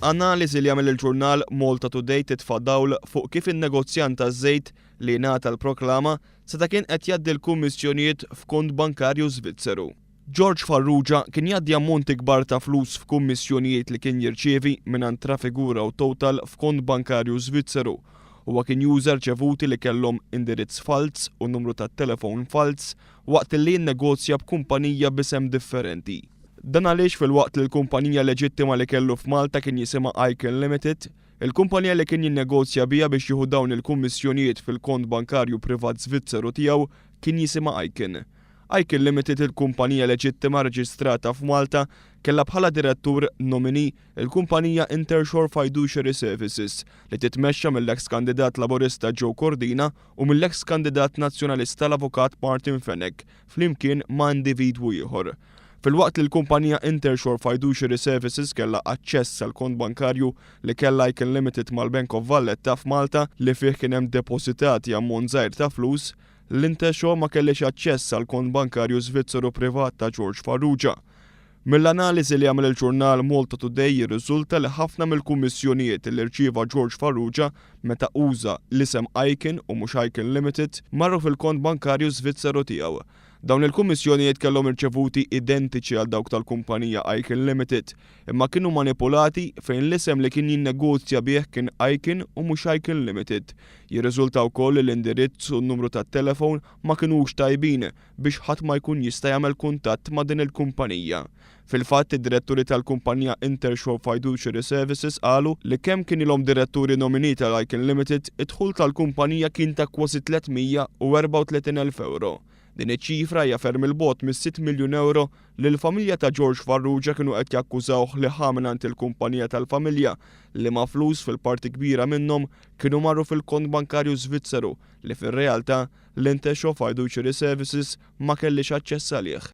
Analiżi li għamel il-ġurnal Malta Today titfa' dawl fuq kif in-negozjant taż-żejt li ngħata l-proklama seta' kien qed jgħaddi l-kummissjonijiet f'kont bankarju Svizzeru. George Farrugia kien jgħaddi ammonti kbar ta' flus f'kummissjonijiet li kien jirċievi mingħand Trafigura u Total f'kont bankarju Svizzeru. Huwa kien juża rċevuti li kellhom indirizz falz u numru tat-telefon falz waqt li jinnegozja b'kumpanija b'isem differenti. Dan għaliex filwaqt li l-kumpanija leġittima li kellu f'Malta kien jisimha Icon Limited, il-kumpanija li kien jinnegozja biha biex jieħu dawn il-kummissjonijiet fil-kont bankarju privat Svizzeru tiegħu kien jisimha Icon. Icon Limited, il-kumpanija leġittima reġistrata f'Malta, kellha bħala direttur nominee il-kumpanija Intershore Fiduciary Services li titmexxa mill-eks kandidat Laburista Joe Cordina u mill-eks kandidat Nazzjonalista l-Avukat Martin Fenech flimkien ma' individwu ieħor. Filwaqt li l-kumpanija Intershore Fiduciary Services kellha aċċess għal kont bankarju li kellha Icon Limited mal-Bank of Valletta f'Malta li fih kien hemm depożitati ammont żgħir ta' flus, l-Intershore ma kellhiex aċċess għal kont bankarju Svizzeru privat ta' George Farrugia. Mill-analiżi li għamel il-ġurnal Malta Today jirriżulta li ħafna mill-kummissjonijiet li rċieva George Farrugia meta uża l-isem Icon u mhux Icon Limited marru fil-kont bankarju Svizzeru tiegħu. Dawn il-kummissjonijiet kellhom irċevuti identiċi għal dawk tal-kumpanija Icon Limited, imma kienu manipulati fejn l-isem li kien jinnegozja bih kien Icon u mhux Icon Limited. Jirriżulta wkoll li l-indirizz u n-numru tat-telefon ma kinux tajbin biex ħadd ma jkun jista' jagħmel kuntatt ma' din il-kumpanija. Fil-fatt, id-diretturi tal-kumpanija Intershore Fiduciary Services qalu li kemm kien ilhom diretturi nominee tal-Icon Limited, id-dħul tal-kumpanija kien ta' kważi 334,000 ewro. Din iċ-ċifra hija ferm 'il bogħod mis-sitt miljun ewro li l-familja ta' George Farrugia kienu qed jakkużawh li ħa mingħand il-kumpanija tal-familja, liema flus fil-parti kbira minnhom kienu marru fil-kont bankarju Svizzeru li fir-realtà l-Intesho Fiduciary Services ma kellhiex aċċess għalih.